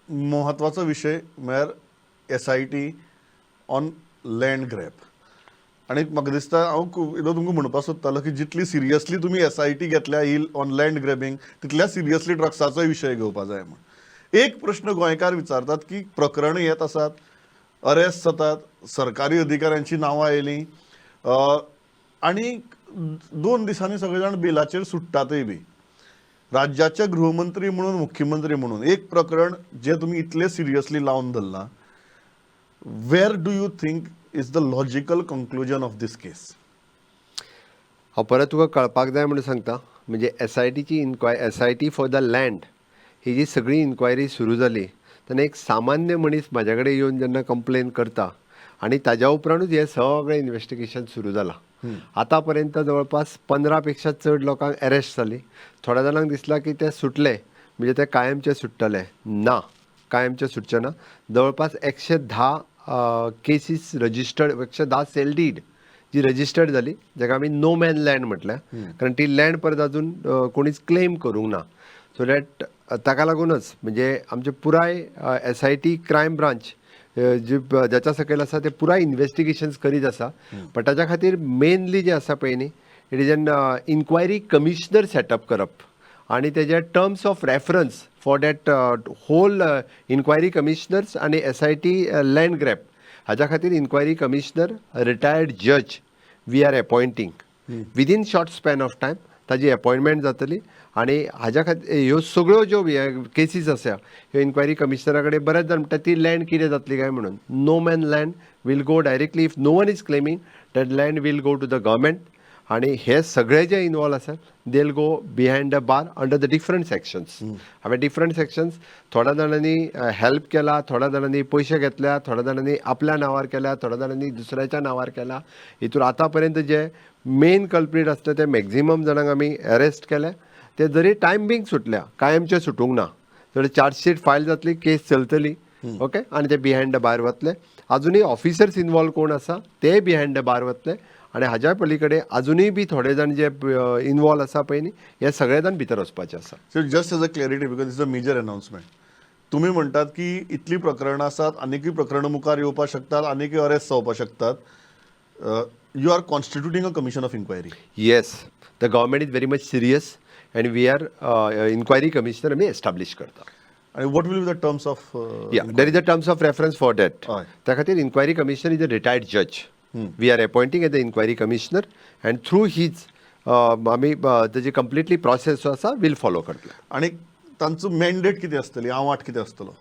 म्हत्वाचो विशय म्हळ्यार SIT on land grab. आनी म्हाका दिसता हांव येदो तुमकां म्हणपाक सोदतालो की जितली सिरियसली तुमी एसआयटी घेतल्या ही ऑन लँड ग्रॅबींग, तितल्या सिरियसली ड्रग्साचोय विशय घेवपा जाय म्हूण. एक प्रश्न गोंयकार विचारतात की प्रकरणां येत आसात, अरेस्ट जातात, सरकारी अधिकाऱ्यांची नांवां आयलीं आनी 2 दिसांनी सगळे जाण बेलाचेर सुट्टातय बी. राज्याचे गृहमंत्री म्हणून, मुख्यमंत्री म्हणून, एक प्रकरण जे तुमी इतले सिरियसली लावन धरलां, where do you think is the logical conclusion of this case? हांव परत तुका कळपाक जाय म्हणून सांगता. म्हणजे एसआयटीची इन्क्वाय SIT for the land ही जी सगळी इन्क्वायरी सुरू जाली तेन्ना एक सामान्य मनीस म्हाज्या कडेन येवन जेन्ना कंप्लेन करता आनी ताज्या उपरांतूच हें सगळें इन्वेस्टिगेशन सुरू जालां. आतां पर्यंत जवळपास 15 पेक्षा चड लोकांक अरेस्ट जाली. थोड्या जाणांक दिसलां की ते सुटले म्हणजे ते कायमचे सुट्टले. ना, कायमचे सुटचे ना. जवळपास 110 केसीस रजिस्टर्ड, 110 सेल did जी रजिस्टर्ड जाली, जाका आमी नो मॅन लँड म्हटल्या, कारण ती लँड परत अजून कोणीच क्लेम करूंक ना. सो that ताका लागूनच म्हणजे आमचे पुराय एसआयटी क्रायम ब्रांच जी ज्याच्या सकयल आसा ते पुराय इन्वेस्टिगेशन्स करीत आसा. पण ताच्या खातीर मेनली जे आसा पळय न्ही, it is an inquiry commissioner setup करप आणि तेजे terms of reference for that whole inquiry commissioners आणि एसआयटी लँड ग्रॅब हाज्या खातीर inquiry commissioner, retired judge, we are appointing within short span of time. ताजी अपॉयंटमेंट जातली आनी हाज्या खातीर ह्यो सगळ्यो ज्यो केसीस आसा ह्यो इन्क्वायरी कमिशनरा कडेन. बरेच जाण म्हणटा ती लँड कितें जातली काय म्हणून. No man land will go directly. If no one is claiming, that land will go to the government आणि हे सगळे जे इन्वॉल्व आसात, they'll go behind the bar under the different sections. हांवें डिफरंट सेक्शन्स, थोड्या जाणांनी हेल्प केला, थोड्या जाणांनी पयशे घेतल्या, थोड्या जाणांनी आपल्या नांवार केल्या, थोड्या जाणांनी दुसऱ्याच्या नांवार केला. हितून आतां पर्यंत जे मेन कल्प्रीट आसले ते मॅक्झिमम जाणांक आमी अरेस्ट केले. ते जरी टायम बींग सुटल्या, कायमचे सुटूंक ना. तर चार्जशीट फायल जातली, केस चलतली, ओके, आनी ते बिहायंड the बार वतले. अजुनूय ऑफिसर्स इनवॉल्व कोण आसा ते बिहायंड the बार वतले आनी हाज्या पलीकडे अजुनूय बी थोडे जाण जे इनवॉल्व आसा पळय न्ही, हे सगळे जाण भितर वचपाचे आसा. So just as a clarity, because it's a major announcement, तुम्ही म्हणटात की इतली प्रकरणां आसात, आनीकय प्रकरणां मुखार येवपाक शकतात, आनीकय अरेस्ट जावपाक शकतात, you are constituting a commission of inquiry? Yes, the government is very much serious and we are inquiry commissioner आमी एस्टाब्लीश करता. आणि what will be the terms of Yeah, there is a terms of reference for that. त्या खातीर inquiry commissioner is a retired judge we are appointing as the inquiry commissioner and through his आमी ताजी completely process जो आसा will follow करतले. आणि तांचो mandate कितें आसतली, आंवाठ कितें आसतलो?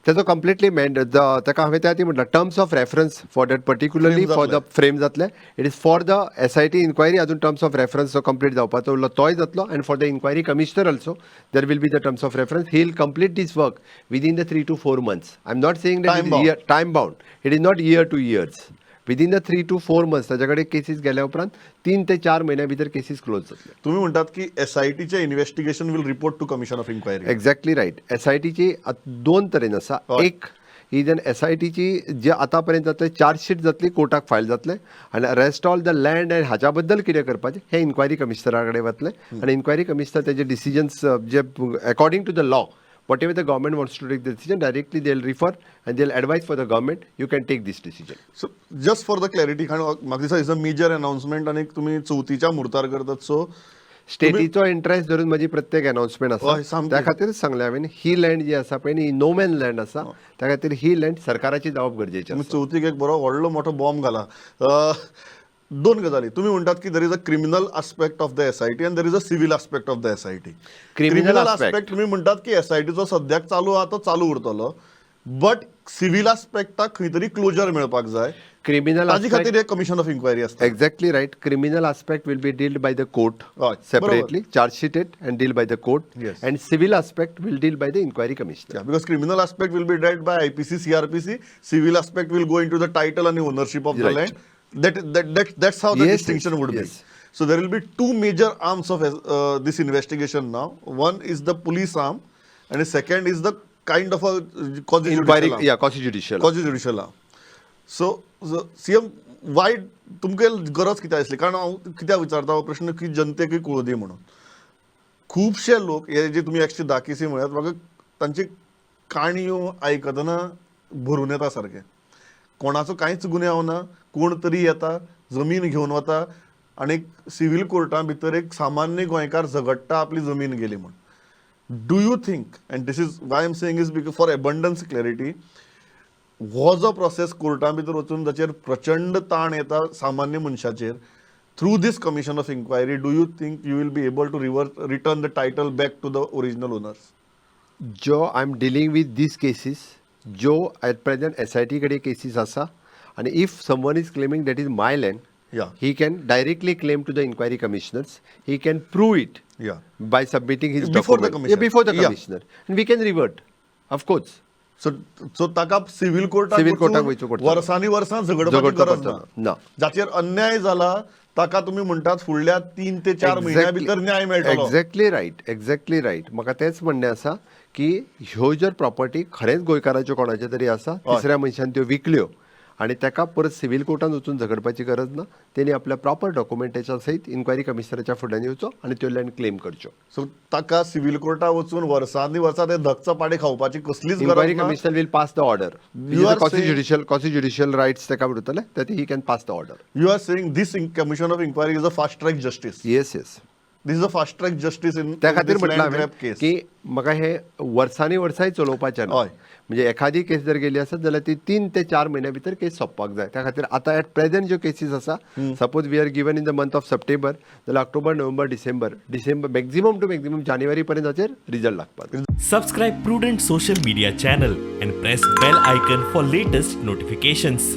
तेजो कंप्लिटली मॅन्ड ताका हांवें त्या खातीर म्हटलां, terms of reference for that particularly Frame for the जातले. फ्रेम जातले. It is for the SIT inquiry. अजून टर्म्स ऑफ रेफरन्स जो कंप्लीट जावपाचो उरलो तोय जातलो and for the inquiry commissioner also there will be the terms of reference. He will complete this work within the 3 to 4 months. I am not saying Time bound. That time bound. It is not year to years. Within the 3 to 4 months, ताच्या कडेन cases गेल्या उपरांत 3 ते 4 म्हयन्या भितर cases close जातले. तुम्ही म्हणटात की एसआयटीचे investigation will report to commission of inquiry. Exactly right. एसआयटीची दोन तरेन आसा. एक ही जेन्ना एसआयटीची जे आतां पर्यंत जातले, चार्जशीट जातली, कोर्टाक फायल जातले आनी rest all the land and हाच्या बद्दल कितें करपाचें हें इन्क्वायरी कमिशनरा कडेन वतलें आनी इन्क्वायरी कमिशनर तेजे decisions J according to the law, whatever the government wants to take the decision, directly they'll refer and they'll advise for the government, you can take this decision. So just for the clarity, कारण म्हाका दिसता is a major announcement आनी तुमी चवथीच्या मुहूर्तार करतात, so स्टेटीचो interest धरून म्हजी प्रत्येक अनाउन्समेंट आसा. सामकी. त्या खातीरच सांगलें हांवें, ही लँड जी आसा पळय न्ही, नो मॅन लँड आसा. त्या खातीर ही लँड सरकाराची जावप गरजेचें तुमी आसा. चवथीक एक बरो व्हडलो मोठो बॉम्ब घाला. दोन गजाली, तुमी म्हणटात की there is a criminal aspect of the SIT and there is a civil aspect of the SIT. Criminal aspect. Aspect तुमी म्हणटात की एसआयटीचो सद्याक चालू आहा तो चालू उरतलो, बट सिव्हिल आस्पेक्टाक खंय तरी क्लोजर मेळपाक जाय. क्रिमिनल ताजे खातीर एक कमिशन ऑफ इन्क्वायरी आसता. Exactly right. Criminal aspect will be dealt by the court separately, charge sheeted and dealt by the court. And civil aspect will deal by the inquiry commissioner. Yeah, because criminal aspect will be dealt by IPC, CRPC. Civil aspect will go into the title and the ownership of the land. That's how the distinction would be. So there will be two major arms of this investigation now. One is the police arm, and the second is the kind of a quasi Inquiry, judicial arm. Yeah, quasi judicial. Quasi judicial arm. So CM, why तुमकां गरज कित्याक आसली? कारण हांव कित्याक विचारता हो प्रश्न की जनतेकूय कळूं दी म्हणून. खुबशे लोक हे जे तुमी 110 केसी म्हळ्यात, म्हाका तांची काणयो आयकतना भरून येता सारकें. कोणाचो कांयच गुन्यांव ना, कोण तरी येता, जमीन घेवन वता आनी सिवील कोर्टा भितर एक सामान्य गोंयकार झगडटा आपली जमीन गेली म्हूण. Do you think, and this is why am saying is because for abundance clarity, हो जो प्रोसेस कोर्टा भितर वचून जाचेर प्रचंड ताण येता सामान्य मनशाचेर, through this commission of inquiry, do you think you will be able to return the title back to the original owners? जो I am dealing with these cases ज्यो एट प्रेझेंट एसआयटी कडेन केसीस आसा आनी if someone is claiming that is my land, he can directly claim to the inquiry commissioners. He can prove it by submitting his Before the document. Commissioner. Yeah, before the commissioner. And we can revert, of course. So ताका civil कोर्टात civil कोर्टाक वचून वयचें पडटलें. वर्सांनी वर्सां झगडपाची झगडचो गरज ना. पडटलो. ना. जाचेर अन्याय जाला ताका तुमी म्हणटात फुडल्या 3 ते 4 म्हयन्या भितर न्याय मेळटलो. Exactly right, exactly right. म्हाका तेंच म्हणणें आसा की ह्यो जर प्रॉपर्टी खरेंच गोंयकाराच्यो कोणाच्यो तरी आसा, तिसऱ्या मनशान त्यो विकल्यो आनी ताका परत सिव्हिल कोर्टान वचून झगडपाची गरज ना. तेणी आपल्या प्रॉपर डॉक्युमेंटाच्या सयत इन्क्वायरी कमिशनराच्या फुड्यान येवचो आनी त्यो लँड क्लेम करच्यो. सो ताका सिव्हिल कोर्टात वचून वर्सांनी वर्सां ते धकचपाटे खावपाची कसलीच गरज इन्क्वायरी ना. Commissioner will pass the order. You are quasi saying- judicial, quasi judicial rights ताका उरतले, that he can pass the order. You are saying this commission of inquiry is a fast track justice. Yes. This is a fast track justice in त्या खातीर म्हटलं land हांवें grab केस. की म्हाका हे वर्सांनी वर्सांय चलोवपाचें ना. म्हणजे एखादी केस जर गेली आसत जाल्यार ती 3 ते 4 म्हयन्या भितर केस सोंपपाक जाय. त्या खातीर आतां एट प्रेझेंट ज्यो केसीस आसा, suppose we are given in the month of September जाल्यार October, November, December, December, maximum to maximum जानेवारी पर्यंत ताचेर रिजल्ट लागपाक जाय. Subscribe Prudent Social Media channel and press bell icon for latest notifications.